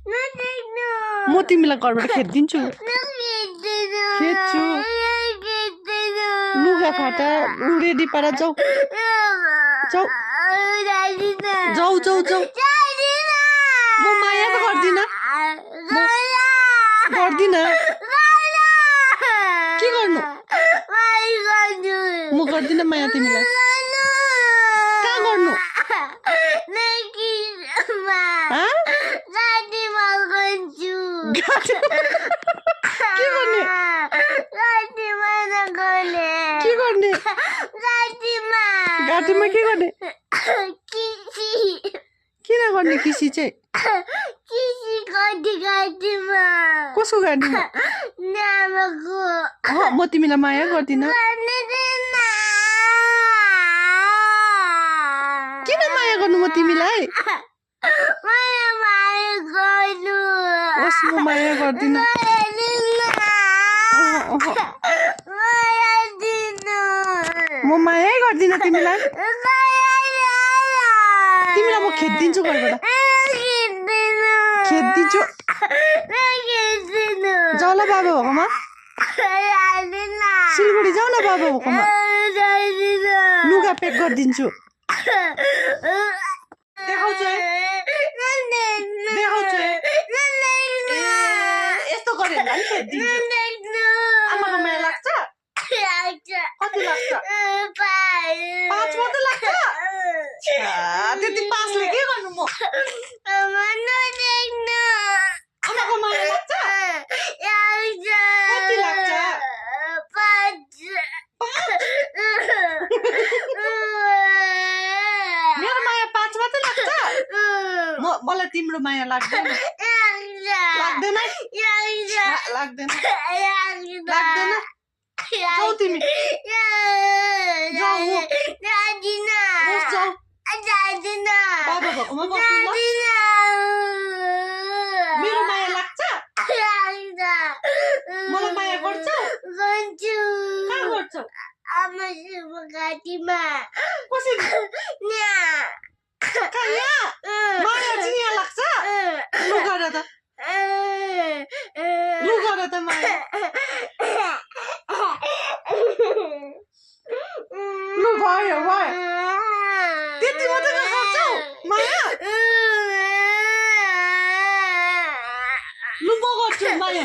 म तिमीलाई घरबाट खेदिदिन्छु खेद्छु लुगा फाटा रेडी पारा जाऊ जाऊ जाऊ जाऊ जाऊ म माया त गर्दिन के गर्नु म गर्दिन माया तिमीलाई कहाँ गर्नु के गर्ने घाँटीमा के गर्ने किन गर्ने किसी चाहिँ कसको घाँटीमा म तिमीलाई माया गर्दिन किन माया गर्नु म तिमीलाई म माया गर्दिन म माया गर्दिन तिमीलाई तिमीलाई म खेदिदिन्छु घरबाट खेदिदिन्छु जाऊ ल बाबा भएकोमा सिलगढी जाऊ न बाबा भएकोमा लुगा प्याक गरिदिन्छु देखाउँछु यस्तो गरेर नि खेदिदिन्छु आमाको माया लाग्छ कति लाग्छ 5 मात्रै लाग्छ त्यति 5ले के गर्नु म आमाको माया लाग्छ कति लाग्छ 5 मेरो माया 5 मात्रै लाग्छ मलाई तिम्रो माया लाग्दैन जाऊ तिमी जाऊ बाबा भएकोमा बस्नु ल मेरो माया लाग्छ मलाई माया गर्छौ कहाँ गर्छौ आमाको घाँटीमा कसरी यहाँ माया चाहिँ यहाँ लाग्छ लु गर त माया लु भयो त्यति मात्रै गर्छौ माया लु म गर्छु माया